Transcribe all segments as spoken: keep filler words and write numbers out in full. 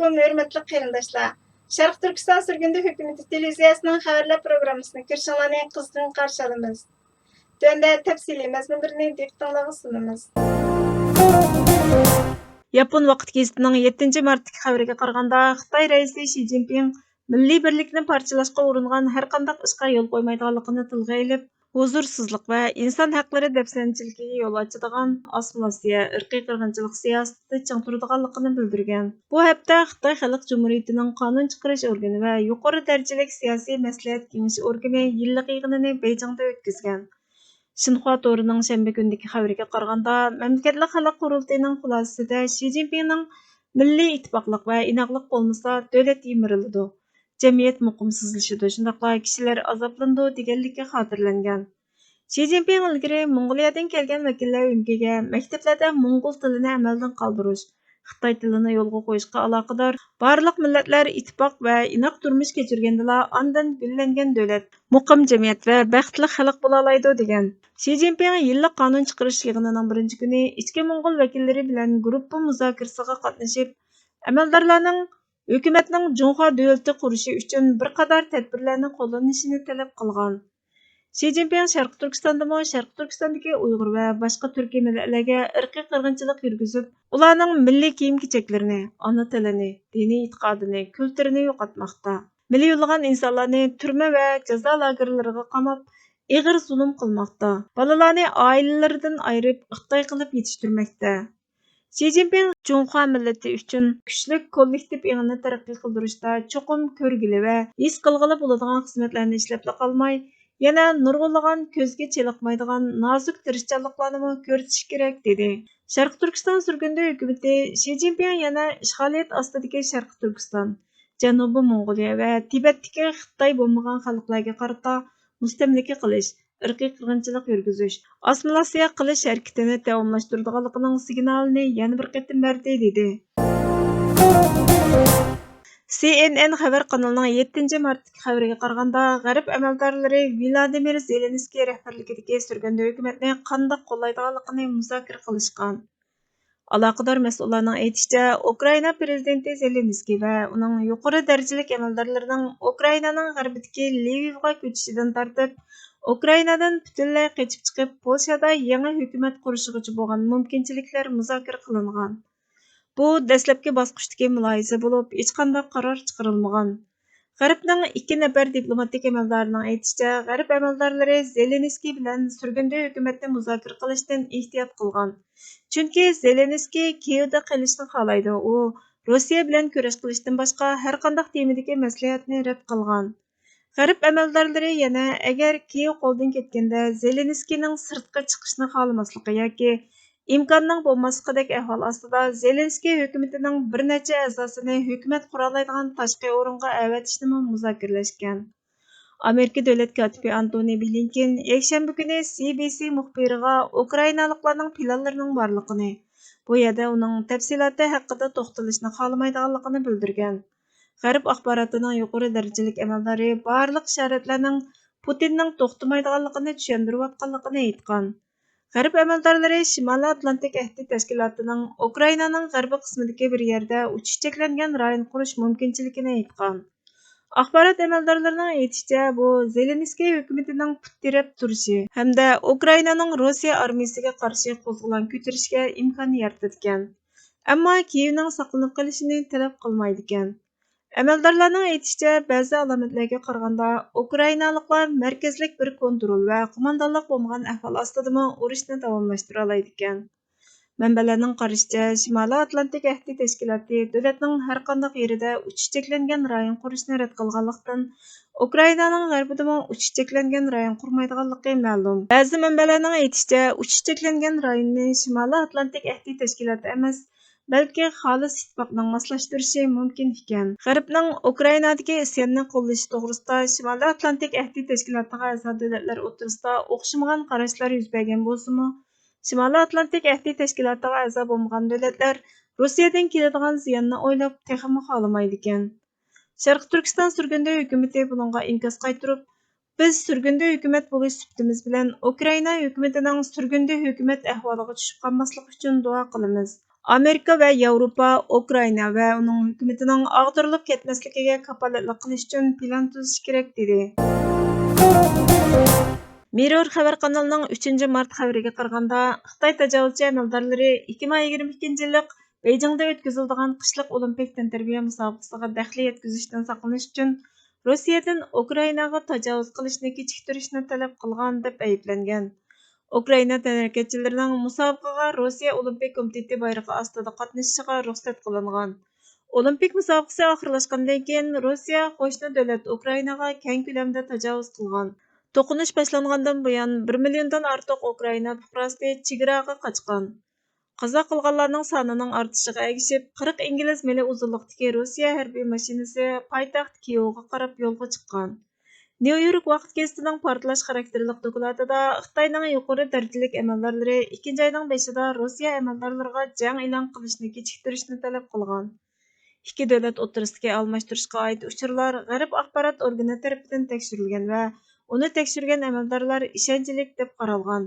ھۆرمەتلىك قېرىنداشلار، شەرقىي تۈركىستان سۈرگۈندە ھۆكۈمىتى تېلېۋىزىيەسىنىڭ خەۋەرلەر پروگراممىسىنى كۆرۈشۈڭلارنى قىزغىن قارشى ئالىمىز. تۆۋەندە تەپسىلىي مەزمۇنلىرىنى دىققىتىڭلارغا سۇنىمىز. ياپون ۋاقىت گېزىتىنىڭ يەتتىنچى مارتتىكى خەۋىرىگە قارىغاندا، خىتاي رەئىسى شى جىنپىڭ مىللىي بىرلىكنى پارچىلاشقا ئۇرۇنغان ھەرقانداق ئىشقا يول قويمايدىغانلىقىنى تىلغا ئېلىپ، ھۇزۇرسىزلىق ۋە ئىنسان ھەقلىرى دەپسەندىچىلىكىگە يول ئاچىدىغان ئاسسىمىلياتسىيە، ئىرقىي قىرغىنچىلىق سىياسىتىدە چىڭ تۇرىدىغانلىقىنى بىلدۈرگەن. بۇ ھەپتە خىتاي خەلق جۇمھۇرىيىتىنىڭ قانۇن چىقىرىش ئورگىنى ۋە يۇقىرى دەرىجىلىك سىياسىي مەسلىھەت كېڭىشى ئورگىنى يىللىق يىغىنىنى بېيجىڭدا ئۆتكۈزگەن. شىنخۇا تورىنىڭ شەنبە كۈنىدىكى خەۋىرىگە قارىغاندا، مەملىكەتلىك خەلق قۇرۇلتىيىنىڭ خۇلاسىسىدە شى جىنپىڭنىڭ مىللىي ئىتتىپاقلىق ۋە ئىناقلىق بولمىسا، دۆلەت يىمىرىلىدۇ، جەمئىيەت مۇقىمسىزلىشىدۇ، شۇنداقلا كىشىلەر ئازابلىنىدۇ دېگەنلىكى خاتىرىلەنگەن. شى جىنپىڭ ئىلگىرى موڭغۇلىيەدىن كەلگەن ۋەكىللەر ئۆمىكىگە مەكتەپلەردە موڭغۇل تىلىنى ئەمەلدىن قالدۇرۇش، خىتاي تىلىنى يولغا قويۇشقا ئالاقىدار بارلىق مىللەتلەر ئىتتىپاق ۋە ئىناق تۇرمۇش كەچۈرگەندىلا ئاندىن گۈللەنگەن دۆلەت، مۇقىم جەمئىيەت ۋە بەختلىك خەلق بولالايدۇ، دېگەن. شى جىنپىڭ يىللىق قانۇن چىقىرىش يىغىنىنىڭ بىرىنچى كۈنى ئىچكى موڭغۇل ۋەكىللىرى بىلەن گۇرۇپپا مۇزاكىرىسىغا قاتنىشىپ، ئەمەلدارلارنىڭ ھۆكۈمەتنىڭ جۇڭخۇا دۆلىتى قۇرۇشى ئۈچۈن بىر قاتار تەدبىرلەرنى قوللىنىشىنى تەلەپ قىلغان. شى جىنپىڭ شەرقىي تۈركىستاندىمۇ شەرقىي تۈركىستاندىكى ئۇيغۇر ۋە باشقا تۈركىي مىللەتلەرگە ئىرقىي قىرغىنچىلىق يۈرگۈزۈپ، ئۇلارنىڭ مىللىي كىيىم-كېچەكلىرىنى، ئانا تىلىنى، دىنىي ئېتىقادىنى، كۈلتۈرىنى يوقاتماقتا. مىليونلىغان ئىنسانلارنى تۈرمە ۋە جازا لاگېرلىرىغا قاماپ، ئېغىر زۇلۇم قىلماقتا. بالىلارنى ئائىلىلىرىدىن ئايرىپ، ئىقتىدار قىلىپ يېتىشتۈرمەكتە. شى جىنپىڭ جۇڭخۇا مىللىتى ئۈچۈن كۈچلۈك كوللېكتىپ ئېڭىنى تەرەققىي قىلدۇرۇشتا چوقۇم كۆرگىلى ۋە ھېس قىلغىلى بولىدىغان خىزمەتلەرنى ئىشلەپلا قالماي، يەنە نۇرغۇنلىغان كۆزگە چېلىقمايدىغان نازۇك تىرىشچانلىقلارنىمۇ كۆرسىتىشى كېرەك، دېدى. شەرقىي تۈركىستان سۈرگۈندە ھۆكۈمىتى شى جىنپىڭ يەنە ئىشغالىيەت ئاستىدىكى شەرقىي تۈركىستان، جەنۇبىي موڭغۇلىيە ۋە تىبەتتىكى خىتاي بولمىغان خەلقلەرگە قارىتا مۇستەملىكە قىلىش، ئىرقىي قىرغىنچىلىق يۈرگۈزۈش، ئاسسىمىلياتسىيە قىلىش ھەرىكىتىنى داۋاملاشتۇرىدىغانلىقىنىڭ سىگنالىنى يەنە بىر قېتىم بەردى، دېدى. سى ئېن ئېن خەۋەر قانىلىنىڭ يەتتىنچى مارتتىكى خەۋىرىگە قارىغاندا، غەرب ئەمەلدارلىرى ۋىلادىمىر زېلېنسكىي رەھبەرلىكىدىكى سۈرگۈندە ھۆكۈمەتنى قانداق قوللايدىغانلىقىنى مۇزاكىرە قىلىشقان. ئالاقىدار مەسئۇللارنىڭ ئېيتىشىچە، ئۇكرائىنا پىرېزىدېنتى زېلېنسكىي ۋە ئۇنىڭ يۇقىرى دەرىجىلىك ئەمەلدارلىرىنىڭ ئۇكرائىنانىڭ غەربىدىكى لىۋىۋغا كۆچۈشىدىن تارتىپ، ئۇكرائىنادىن پۈتۈنلەي قېچىپ چىقىپ، پولشادا يېڭى ھۆكۈمەت قۇرۇشىغىچە بولغان مۇمكىنچىلىكلەر مۇزاكىرە قىلىنغان. بۇ دەسلەپكى باسقۇچتىكى مۇلاھىزە بولۇپ، ھېچقانداق قارار چىقىرىلمىغان. غەربنىڭ ئىككى نەپەر دىپلوماتىك ئەمەلدارىنىڭ ئېيتىشىچە، غەرب ئەمەلدارلىرى زېلېنسكىي بىلەن سۈرگۈندە ھۆكۈمەتنى مۇزاكىرە قىلىشتىن ئېھتىيات قىلغان. چۈنكى زېلېنسكىي كىيېۋدا قېلىشنى خالايدۇ. ئۇ روسىيە بىلەن كۈرەش قىلىشتىن باشقا ھەرقانداق تېمىدىكى مەسلىھەتنى رەت قىلغان. غەرب ئەمەلدارلىرى يەنە، ئەگەر كىيېۋ قولدىن كەتكەندە، زېلېنسكىينىڭ سىرتقا چىقىشنى خالىماسلىقى ياكى ئىمكاننىڭ بولماسلىقىدەك ئەھۋال ئاستىدا، زېلېنسكىي ھۆكۈمىتىنىڭ بىر نەچچە ئەزاسىنى ھۆكۈمەت قۇرالايدىغان تاشقى ئورۇنغا ئەۋەتىشنىمۇ مۇزاكىرىلەشكەن. ئامېرىكا دۆلەت كاتىپى ئانتونى بلىنكېن يەكشەنبە كۈنى سى بى سى مۇخبىرىغا ئۇكرائىنالىقلارنىڭ پىلانلىرىنىڭ بارلىقىنى، بۇ يەردە ئۇنىڭ تەپسىلاتى ھەققىدە توختىلىشنى خالىمايدىغانلىقىنى بىلدۈرگەن. غەرب ئاخباراتىنىڭ يۇقىرى دەرىجىلىك ئەمەلدارى بارلىق ئىشارەتلەرنىڭ پۇتىننىڭ توختىمايدىغانلىقىنى چۈشەندۈرۈۋاتقانلىقىنى ئېيتقان. غەرب ئەمەلدارلىرى شىمالىي ئاتلانتىك ئەھدى تەشكىلاتىنىڭ ئۇكرائىنانىڭ غەربىي قىسمىدىكى بىر يەردە ئۇچۇش چەكلەنگەن رايون قۇرۇش مۇمكىنچىلىكىنى ئېيتقان. ئاخبارات ئەمەلدارلىرىنىڭ ئېيتىشىچە، بۇ زېلېنسكىي ھۆكۈمىتىنىڭ پۇت تىرەپ تۇرۇشى ھەمدە ئۇكرائىنانىڭ روسىيە ئارمىيىسىگە قارشى قوزغىلاڭ كۆتۈرۈشىگە ئىمكان يارىتىدىكەن. ئەمما كىيېۋنىڭ ساقلىنىپ قېلىشىنى تەلەپ قىلمايدىكەن. ئەمەلدارلارنىڭ ئېيتىشىچە، بەزى ئالامەتلەرگە قارىغاندا، ئۇكرائىنالىقلار مەركەزلىك بىر كونترول ۋە قوماندانلىق بولمىغان ئەھۋال ئاستىدىمۇ ئۇرۇشنى داۋاملاشتۇرالايدىكەن. مەنبەلەرنىڭ قارىشىچە، شىمالىي ئاتلانتىك ئەھدى تەشكىلاتى دۆلەتنىڭ ھەرقانداق يېرىدە ئۇچۇش چەكلەنگەن رايون قۇرۇشنى رەت قىلغانلىقتىن، ئۇكرائىنانىڭ غەربىدىمۇ ئۇچۇش چەكلەنگەن رايون قۇرمايدىغانلىقى مەلۇم. بەزى مەنبەلەرنىڭ ئېيتىشىچە، ئۇچۇش چەكلەنگەن رايوننى شىمالىي ئاتلانتىك ئەھدى تەشكىلاتى ئەمەس، بەلكى خالىس ئىتتىپاقنىڭ ماسلاشتۇرۇشى مۇمكىن ئىكەن. غەربنىڭ ئۇكرائىنادىكى ئىسياننى قوللىشى توغرىسىدا شىمالىي ئاتلانتىك ئەھدى تەشكىلاتىغا ئەزا دۆلەتلەر ئوتتۇرىسىدا ئوخشىمىغان قاراشلار يۈز بەرگەن بولسىمۇ، شىمالىي ئاتلانتىك ئەھدى تەشكىلاتىغا ئەزا بولمىغان دۆلەتلەر روسىيەدىن كېلىدىغان زىياننى ئويلاپ تېخىمۇ خالىمايدىكەن. شەرقىي تۈركىستان سۈرگۈندە ھۆكۈمىتى بۇنىڭغا ئىنكاس قايتۇرۇپ، بىز سۈرگۈندە ھۆكۈمەت بولۇش سۈپىتىمىز بىلەن ئۇكرائىنا ھۆكۈمىتىنىڭ سۈرگۈندە ھۆكۈمەت ئەھۋالىغا چۈشۈپ قالماسلىقى ئۈچۈن دۇئا قىلىمىز. ئامېرىكا ۋە ياۋروپا ئۇكرائىنا ۋە ئۇنىڭ ھۆكۈمىتىنىڭ ئاغدۇرۇلۇپ كەتمەسلىكىگە كاپالەتلىك قىلىش ئۈچۈن پىلان تۈزۈشى كېرەك، دېدى. مىررور خەۋەر قانىلىنىڭ ئۈچىنچى مارت خەۋىرىگە قارىغاندا، خىتاي تاجاۋۇزچى ئەمەلدارلىرى ئىككى مىڭ يىگىرمە ئىككىنچى يىللىق بېيجىڭدا ئۆتكۈزۈلىدىغان قىشلىق ئولىمپىك تەنتەربىيە مۇسابىقىسىغا دەخلى يەتكۈزۈشتىن ساقلىنىش ئۈچۈن روسىيەدىن ئۇكرائىناغا تاجاۋۇز قىلىشنى كېچىكتۈرۈشنى تەلەپ قىلغان، دەپ ئەيىبلەنگەن. ئۇكرائىنا تەنھەرىكەتچىلىرىنىڭ مۇسابىقىگە روسىيە ئولىمپىك كومىتېتى بايرىقى ئاستىدا قاتنىشىشىغا رۇخسەت قىلىنغان. ئولىمپىك مۇسابىقىسى ئاخىرلاشقاندىن كېيىن، روسىيە قوشنا دۆلەت ئۇكرائىناغا كەڭ كۆلەمدە تاجاۋۇز قىلغان. توقۇنۇش باشلانغاندىن بۇيان، بىر مىليوندىن ئارتۇق ئۇكرائىنا پۇقراسى چېگراغا قاچقان. قازا قىلغانلارنىڭ سانىنىڭ ئارتىشىغا ئەگىشىپ، قىرىق ئىنگلىز مىلى ئۇزۇنلۇقتىكى روسىيە ھەربىي ماشىنىسى پايتەخت كىيېۋغا قاراپ يولغا چىققان. نيۇ يورك ۋاقىت گېزىتىنىڭ پارتلاش خاراكتېرلىك دوكلاتىدا خىتاينىڭ يۇقىرى دەرىجىلىك ئەمەلدارلىرى ئىككىنچى ئاينىڭ بېشىدا روسىيە ئەمەلدارلىرىغا جەڭ ئېلان قىلىشنى كېچىكتۈرۈشنى تەلەپ قىلغان. ئىككى دۆلەت ئوتتۇرىسىدىكى ئالماشتۇرۇشقا ئائىت ئۇچۇرلار غەرب ئاخبارات ئورگىنى تەرىپىدىن تەكشۈرۈلگەن ۋە ئۇنى تەكشۈرگەن ئەمەلدارلار ئىشەنچلىك دەپ قارالغان.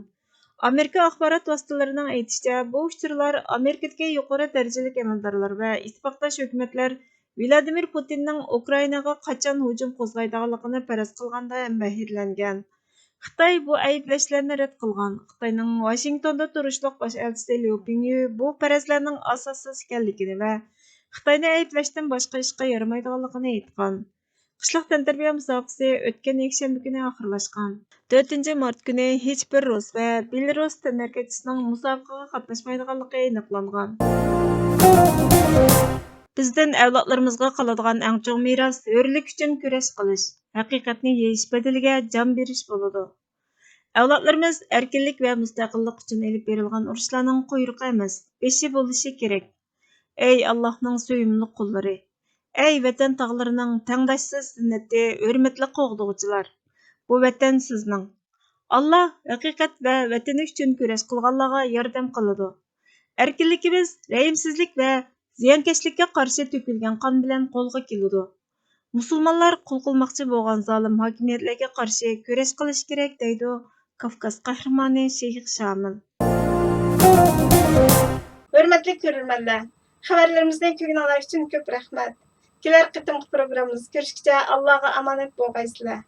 ئامېرىكا ئاخبارات ۋاسىتىلىرىنىڭ ئېيتىشىچە، بۇ ئۇچۇرلار ئامېرىكىدىكى يۇقىرى دەرىجىلىك ئەمەلدارلار ۋە ئىتتىپاقداش ھۆكۈمەتلەر ۋلادىمىر پۇتىننىڭ ئۇكرائىناغا قاچان ھۇجۇم قوزغايدىغانلىقىنى پەرەز قىلغاندا ھەمبەھىرلەنگەن. خىتاي بۇ ئەيىبلەشلەرنى رەت قىلغان. خىتاينىڭ ۋاشىنگتوندا تۇرۇشلۇق باش ئەلچىسى ليۇ پىڭيۈ بۇ پەرەزلەرنىڭ ئاساسسىز ئىكەنلىكىنى ۋە خىتاينى ئەيىبلەشتىن باشقا ئىشقا يارىمايدىغانلىقىنى ئېيتقان. قىشلىق تەنتەربىيە مۇسابىقىسى ئۆتكەن يەكشەنبە كۈنى ئاخىرلاشقان. تۆتىنچى مارت كۈنى ھېچبىر رۇس ۋە بېلىرۇس تەنھەرىكەتچىسىنىڭ مۇسابىقىگە قاتناشمايدىغانلىقى ئېنىقلانغان. بىزدىن ئەۋلادلىرىمىزغا قالىدىغان ئەڭ چوڭ مىراس ھۆرلۈك ئۈچۈن كۈرەش قىلىش، ھەقىقەتنى يېيىش بەدىلىگە جان بېرىش بولىدۇ. ئەۋلادلىرىمىز ئەركىنلىك ۋە مۇستەقىللىق ئۈچۈن ئېلىپ بېرىلغان ئۇرۇشلارنىڭ قۇيرۇقى ئەمەس، بېشى بولۇشى كېرەك. ئەي ئاللاھنىڭ سۆيۈملۈك قۇللىرى! ئەي ۋەتەن تاغلىرىنىڭ تەڭداشسىز زىننىتى، ھۆرمەتلىك قوغدىغۇچىلار! بۇ ۋەتەن سىزنىڭ! ئاللا ھەقىقەت ۋە ۋەتىنى ئۈچۈن كۈرەش قىلغانلارغا ياردەم قىلىدۇ. ئەركىنلىكىمىز رەھىمسىزلىك ۋە زىيانكەشلىككە قارشى تۆكۈلگەن قان بىلەن قولغا كېلىدۇ. مۇسۇلمانلار قۇل قىلماقچى بولغان زالىم ھاكىمىيەتلەرگە قارشى كۈرەش قىلىش كېرەك، دەيدۇ كاۋكاز قەھرىمانى شېيخ شامىل. ھۆرمەتلىك كۆرۈرمەنلەر، خەۋەرلىرىمىزنى كۆرگىنىڭلار ئۈچۈن كۆپ رەھمەت. كېلەر قېتىمقى پروگراممىمىزدا كۆرۈشكىچە ئاللاغا ئامانەت بولغايسىلەر.